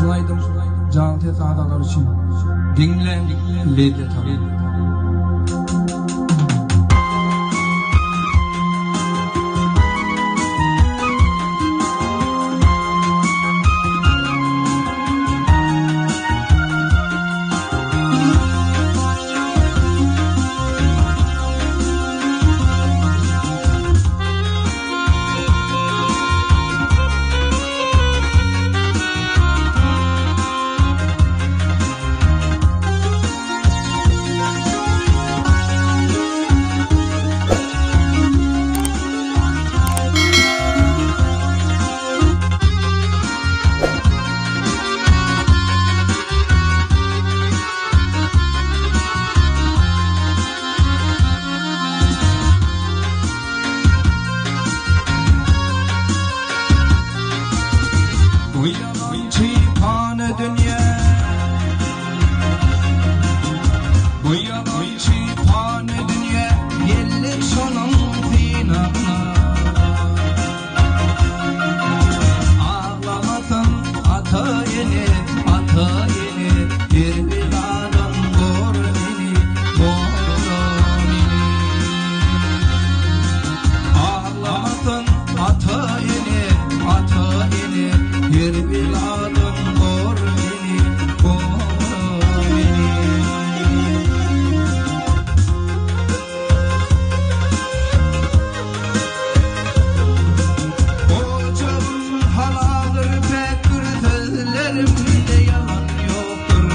Şul aýdym janly ses agzalary üçin. Diňläň, lezzet alyň. Bu ýalançy pany dünýä Bu ýalançy pany dünýä Geldik şonuň synagyna Aglamasyn ata-ene, ata-ene, Her bir adam gor meni, gora meni. Aglamasyn ata-ene, ata-ene, Her bir adam gor meni, gora meni. Ojagym halaldyr, päkdir, sözlerimde ýalan ýokdur.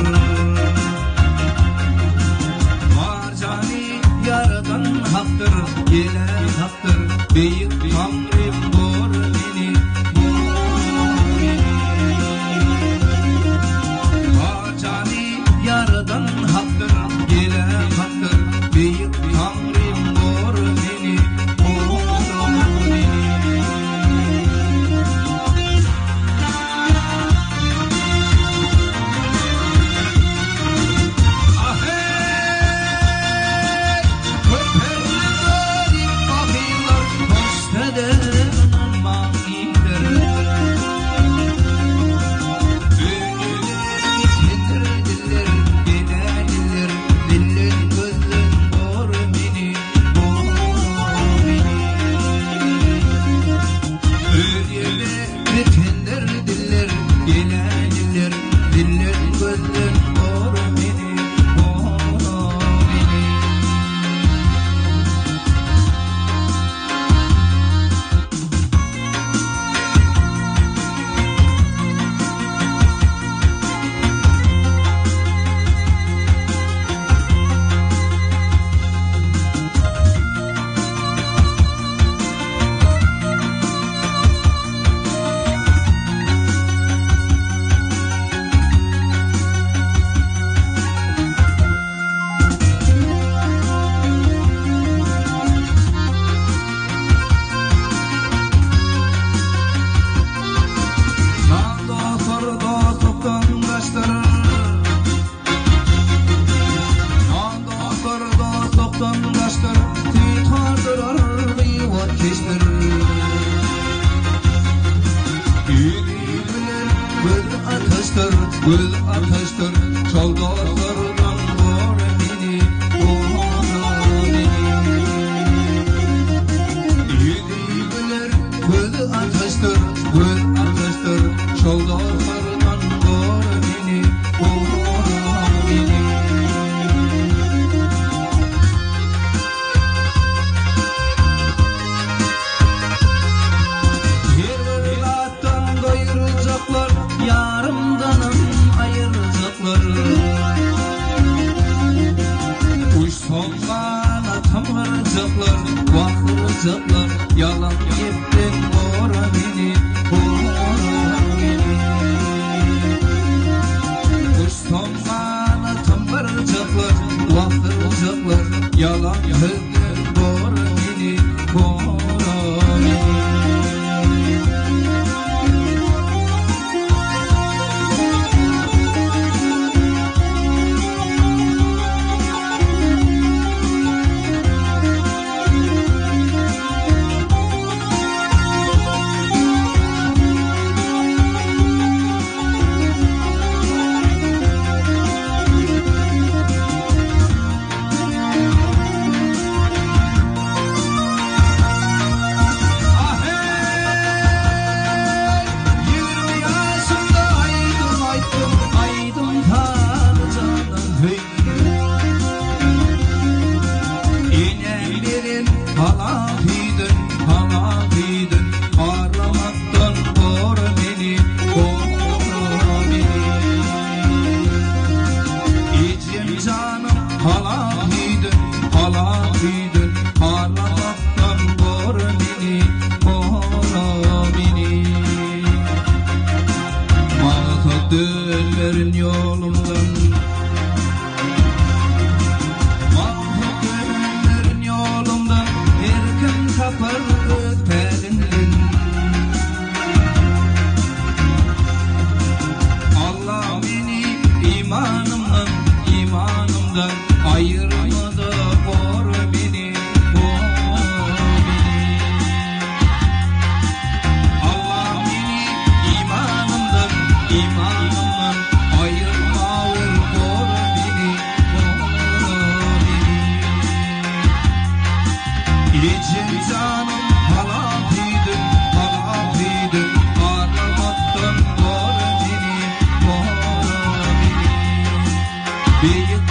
Bar jany Ýaradan Hakdyr, gelen Hakdyr, beýik Taňrym gor meni, gor meni. Bar jany Ýaradan Hakdyr, gelen Hakdyr, beýik Taňrym gor meni, gor meni. Aheý! Köpeldi garyp bahyllar, hoş söze ynanmaň iller. Öýüne ýetir diller, gele diller, dilden gözden gor meni, gor meni. Öýüne ýetendir diller, gele diller, dilden gözden gor meni, gor meni. Nan dostlar dostlukdan daşdyr. Nan dostlar dostlukdan daşdyr. Süýt hardyrar gybat keşdir. Ýüzi güler, göz ataşdyr, göz ataşdyr. Şol dostlardan gor meni, gora meni. Ýüzi güler, göz ataşdyr, göz ataşdyr. Şol dostlardan gor meni, gora meni. Her bir zatdan doýurjaklar, ýarymdanam aýyrjaklar. Uçsam ganatym gyrjaklar, wah gyrjaklar, ýalan gepden gora meni, gora meni. Uçsam ganatym gyrjaklar, wah gyrjaklar, ýalan sözden gora meni, gora meni. Dönmerin ýolumdan. Mahlup dönmerin ýolumdan, Her kim tapar öz pälinden. Allah meni imanymdan, imanymdan aýyrmada gory meni, gory meni. Allah meni imanymdan, imanymdan aýyrmawer gory meni, gory meni. Ejem janym halal diýdim, halal diýdim, Arlamakdan gory meni, gory meni. Beýik.